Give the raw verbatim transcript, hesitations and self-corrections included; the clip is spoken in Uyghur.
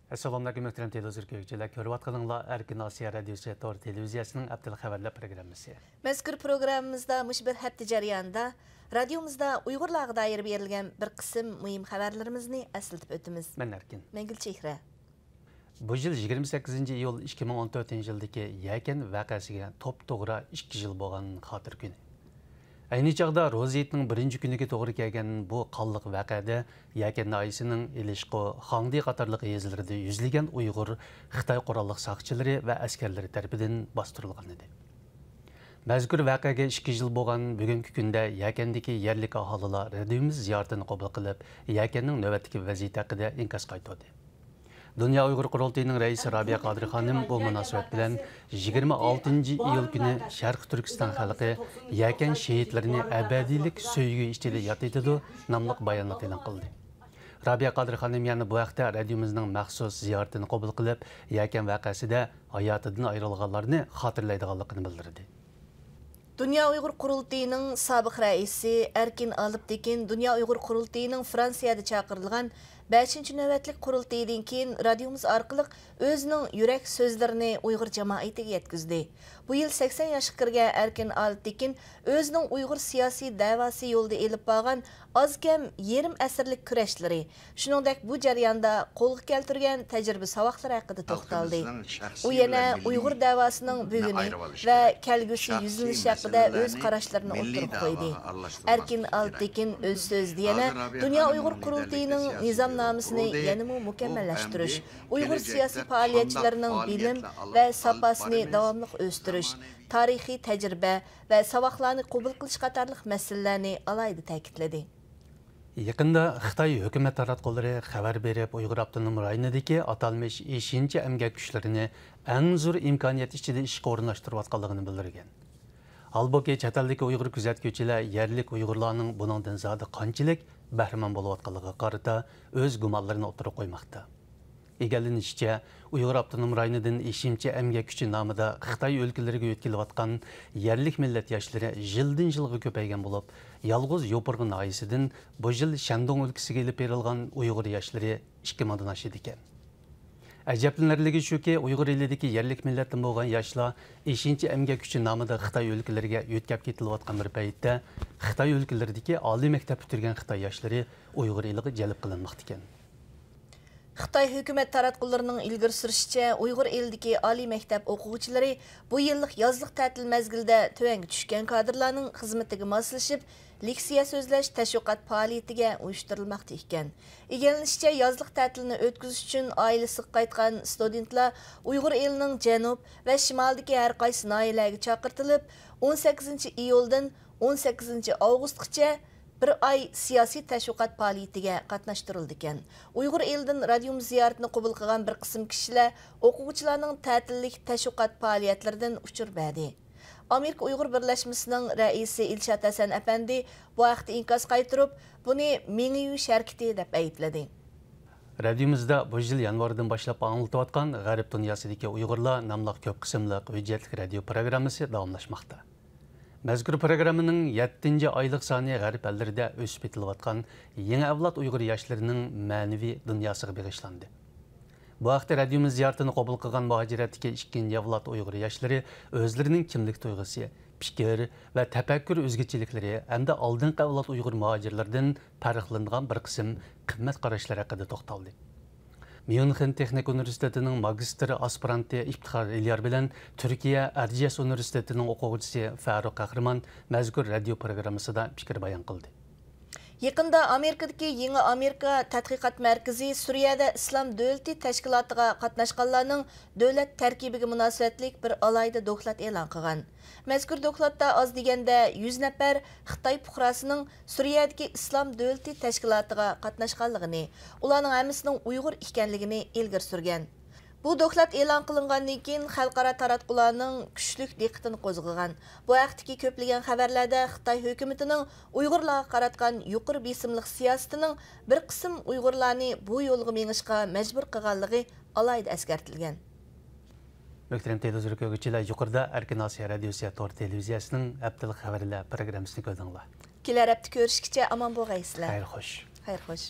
ئەسسالامۇئەلەيكۇم، مۆھتەرەم تېلېۋىزور كۆرگۈچىلەر. كۆرۈۋاتقىنىڭلار ئەركىن ئاسىيا رادىيوسى تور تېلېۋىزىيەسىنىڭ ھەپتىلىك خەۋەرلەر پروگراممىسى. مەزكۇر پروگراممىمىزدا مۇشۇ بىر ھەپتە جەريانىدا رادىيومىزدا ئۇيغۇرلارغا دائىر بېرىلگەن بىر قىسىم مۇھىم خەۋەرلىرىمىزنى ئەسلىتىپ ئۆتىمىز. مەن ئەركىن. مەن گۈلچېھرە. بۇ يىل يىگىرمە سەككىزىنچى ئىيۇل ئىككى مىڭ ئون تۆتىنچى يىلدىكى يەكەن ۋەقەسىگە توپتوغرا ئىككى يىل بولغان خاتىرە كۈنى. ئەينى چاغدا روزا ھېيتنىڭ بىرىنچى كۈنىگە توغرا كەلگەن بۇ قانلىق ۋەقەدە يەكەن ناھىيەسىنىڭ ئىلىشقۇ، خاڭدى قاتارلىق يېزىلىرىدا يۈزلىگەن ئۇيغۇر خىتاي قوراللىق ساقچىلىرى ۋە ئەسكەرلىرى تەرىپىدىن باستۇرۇلغان ئىدى. مەزكۇر ۋەقەگە ئىككى يىل بولغان بۈگۈنكى كۈندە يەكەندىكى يەرلىك ئاھالىلار رادىيومىز زىيارىتىنى قوبۇل قىلىپ، يەكەننىڭ نۆۋەتتىكى ۋەزىيىتى ھەققىدە ئىنكاس قايتۇردى. دۇنيا ئۇيغۇر قۇرۇلتىيىنىڭ رەئىسى رابىيە قادىر خانىم بۇ مۇناسىۋەت بىلەن يىگىرمە ئالتىنچى ئىيۇل كۈنى شەرقىي تۈركىستان خەلقى يەكەن شېھىتلىرىنى ئەبەدىيلىك سۆيگۈ ئىچىدە ياد ئېتىدۇ ناملىق بايانات ئېلان قىلدى. رابىيە قادىر خانىم يەنە بۇ ھەقتە رادىيومىزنىڭ مەخسۇس زىيارىتىنى قوبۇل قىلىپ، يەكەن ۋەقەسىدە ھاياتىدىن ئايرىلغانلارنى خاتىرىلەيدىغانلىقىنى بىلدۈردى. دۇنيا ئۇيغۇر قۇرۇلتىيىنىڭ سابىق رەئىسى ئەركىن ئالپتېكىن دۇنيا ئۇيغۇر قۇرۇلتىيىنىڭ فرانسىيەدە چاقىرىلغان بەشىنچى نۆۋەتلىك قۇرۇلتىيىدىن كېيىن رادىيومىز ئارقىلىق ئۆزىنىڭ يۈرەك سۆزلىرىنى ئۇيغۇر جامائىتىگە يەتكۈزدى. بۇ يىل سەكسەن ياشقا كىرگەن ئەركىن ئالپتېكىن ئۆزىنىڭ ئۇيغۇر سىياسىي دەۋاسى يولىدا ئېلىپ بارغان ئاز كەم يېرىم ئەسىرلىك كۈرەشلىرى، شۇنىڭدەك بۇ جەرياندا قولغا كەلتۈرگەن تەجرىبە ساۋاقلىرى ھەققىدە توختالدى. ئۇ يەنە ئۇيغۇر دەۋاسىنىڭ بۈگۈنى ۋە كەلگۈسى يۈزلىنىشى ھەققىدە ئۆز قاراشلىرىنى ئوتتۇرىغا قويدى. ئەركىن ئالپتېكىن ئۆز سۆزىدە يەنە دۇنيا ئۇيغۇر قۇرۇلتىيىنىڭ نىزامنامىسىنى يەنىمۇ مۇكەممەللەشتۈرۈش، ئۇيغۇر سىياسىي پائالىيەتچىلىرىنىڭ بىلىم ۋە ساپاسىنى داۋاملىق ئۆستۈرۈش، تارىخىي تەجرىبە ۋە ساۋاقلارنى قوبۇل قىلىش قاتارلىق مەسىلىلەرنى ئالاھىدە تەكىتلىدى. يېقىندا خىتاي ھۆكۈمەت تاراتقۇلىرى خەۋەر بېرىپ، ئۇيغۇر ئاپتونوم رايونىدىكى ئاتالمىش ئېشىنچا ئەمگەك كۈچلىرىنى ئەڭ زور ئىمكانىيەت ئىچىدە ئىشقا ئورۇنلاشتۇرۇۋاتقانلىقىنى بىلدۈرگەن. ھالبۇكى، چەت ئەلدىكى ئۇيغۇر كۆزەتكۈچىلەر يەرلىك ئۇيغۇرلارنىڭ بۇنىڭدىن زادى قانچىلىك بەھرىمەن بولۇۋاتقانلىقىغا قارىتا ئۆز گۇمانلىرىنى ئوتتۇرىغا قويماقتا. ئىگىلىنىشىچە، ئۇيغۇر ئاپتونوم رايونىدىن ئېشىمچە ئەمگەك كۈچى نامىدا خىتاي ئۆلكىلىرىگە يۆتكىلىۋاتقان يەرلىك مىللەت ياشلىرى يىلدىن يىلغا كۆپەيگەن بولۇپ، يالغۇز يوپۇرغا ناھىيەسىدىن بۇ يىل شەندۇڭ ئۆلكىسىگە ئېلىپ بېرىلغان ئۇيغۇر ياشلىرى ئىككى مىڭدىن ئاشىدىكەن. ئەجەبلىنەرلىكى شۇكى، ئۇيغۇر ئېلىدىكى يەرلىك مىللەتتىن بولغان ياشلار ئېشىمچە ئەمگەك كۈچى نامىدا خىتاي ئۆلكىلىرىگە يۆتكەپ كېتىلىۋاتقان بىر پەيتتە، خىتاي ئۆلكىلىرىدىكى ئالىي مەكتەپ پۈتتۈرگەن خىتاي ياشلىرى ئۇيغۇر ئېلىغا جەلپ قىلىنماقتىكەن. خىتاي ھۆكۈمەت تاراتقۇلىرىنىڭ ئىلگىرى سۈرۈشىچە، ئۇيغۇر ئېلىدىكى ئالىي مەكتەپ ئوقۇغۇچىلىرى بۇ يىللىق يازلىق تەتىل مەزگىلىدە تۆۋەنگە چۈشكەن كادىرلارنىڭ خىزمىتىگە ماسلىشىپ، لېكسىيە سۆزلەش تەشۋىقات پائالىيىتىگە ئۇيۇشتۇرۇلماقتا ئىكەن. ئىگىلىنىشىچە، يازلىق تەتىلنى ئۆتكۈزۈش ئۈچۈن ئائىلىسىگە قايتقان ستۇدېنتلار ئۇيغۇر ئېلىنىڭ جەنۇب ۋە شىمالىدىكى ھەر قايسى ناھىيەلەرگە چاقىرتىلىپ، ئون سەككىزىنچى ئىيۇلدىن ئون سەككىزىنچى ئاۋغۇستقىچە بىر ئاي سىياسىي تەشۋىقات پائالىيىتىگە قاتناشتۇرۇلىدىكەن. ئۇيغۇر ئېلىدىن رادىيومىز زىيارىتىنى قوبۇل قىلغان بىر قىسىم كىشىلەر ئوقۇغۇچىلارنىڭ تەتىللىك تەشۋىقات پائالىيەتلىرىدىن ئۇچۇر بەردى. ئامېرىكا ئۇيغۇر بىرلەشمىسىنىڭ رەئىسى ئىلشات ھەسەن ئەپەندى بۇ ھەقتە ئىنكاس قايتۇرۇپ، بۇنى مېڭە يۇيۇش ھەرىكىتى دەپ ئەيىبلىدى. رادىيومىزدا بۇ يىل يانۋاردىن باشلاپ ئاڭلىتىۋاتقان غەرب دۇنياسىدىكى ئۇيغۇرلار ناملىق كۆپ قىسىملىق ھۆججەتلىك رادىيو پروگراممىسى داۋاملاشماقتا. مەزكۇر پروگراممىنىڭ يەتتىنچى ئايلىق سانى غەرب ئەللىرىدە ئۆسۈپ يېتىلىۋاتقان يېڭى ئەۋلاد ئۇيغۇر ياشلىرىنىڭ مەنىۋى دۇنياسىغا بېغىشلاندى. بۇ ھەقتە رادىيومىز زىيارىتىنى قوبۇل قىلغان مۇھاجىرەتتىكى ئىككىنچى ئەۋلاد ئۇيغۇر ياشلىرى ئۆزلىرىنىڭ كىملىك تۇيغۇسى، پىكىر ۋە تەپەككۇر ئۆزگىچىلىكلىرى ھەمدە ئالدىنقى ئەۋلاد ئۇيغۇر مۇھاجىرلىرىدىن پەرقلىنىدىغان بىر قىسىم قىممەت قاراشلىرى ھەققىدە توختالدى. ميۇنخېن تېخنىك ئۇنىۋېرسىتېتىنىڭ ماگىستىرى ئاسپىرانتى ئىپتىخار ئېلىيار بىلەن تۈركىيە ئەرجەس ئۇنىۋېرسىتېتىنىڭ ئوقۇغۇچىسى فاروق قەھرىمان مەزكۇر رادىيو پروگراممىسىدا پىكىر بايان قىلدى. يېقىندا ئامېرىكىدىكى يېڭى ئامېرىكا تەتقىقات مەركىزى سۈرىيەدە ئىسلام دۆلىتى تەشكىلاتىغا قاتناشقانلارنىڭ دۆلەت تەركىبىگە مۇناسىۋەتلىك بىر ئالاھىدە دوكلات ئېلان قىلغان. مەزكۇر دوكلاتتا ئاز دېگەندە يۈز نەپەر خىتاي پۇقراسىنىڭ سۈرىيەدىكى ئىسلام دۆلىتى تەشكىلاتىغا قاتناشقانلىقىنى، ئۇلارنىڭ ھەممىسىنىڭ ئۇيغۇر ئىكەنلىكىنى ئىلگىرى سۈرگەن. بۇ دوكلات ئېلان قىلىنغاندىن كېيىن، خەلقئارا تاراتقۇلارنىڭ كۈچلۈك دىققىتىنى قوزغىغان. بۇ ھەقتىكى كۆپلىگەن خەۋەرلەردە خىتاي ھۆكۈمىتىنىڭ ئۇيغۇرلارغا قاراتقان يۇقىرى بېسىملىق سىياسىتىنىڭ بىر قىسىم ئۇيغۇرلارنى بۇ يولغا مېڭىشقا مەجبۇر قىلغانلىقى ئالاھىدە ئەسكەرتىلگەن. مۆھتەرەم تېلېۋىزور كۆرگۈچىلەر، يۇقىرىدا ئەركىن ئاسىيا رادىيوسى تور تېلېۋىزىيەسىنىڭ ھەپتىلىك خەۋەرلەر پروگراممىسىنى كۆردۈڭلار. كېلەر ھەپتە كۆرۈشكىچە ئامان بولغايسىلەر. خەير خوش. خەير خوش.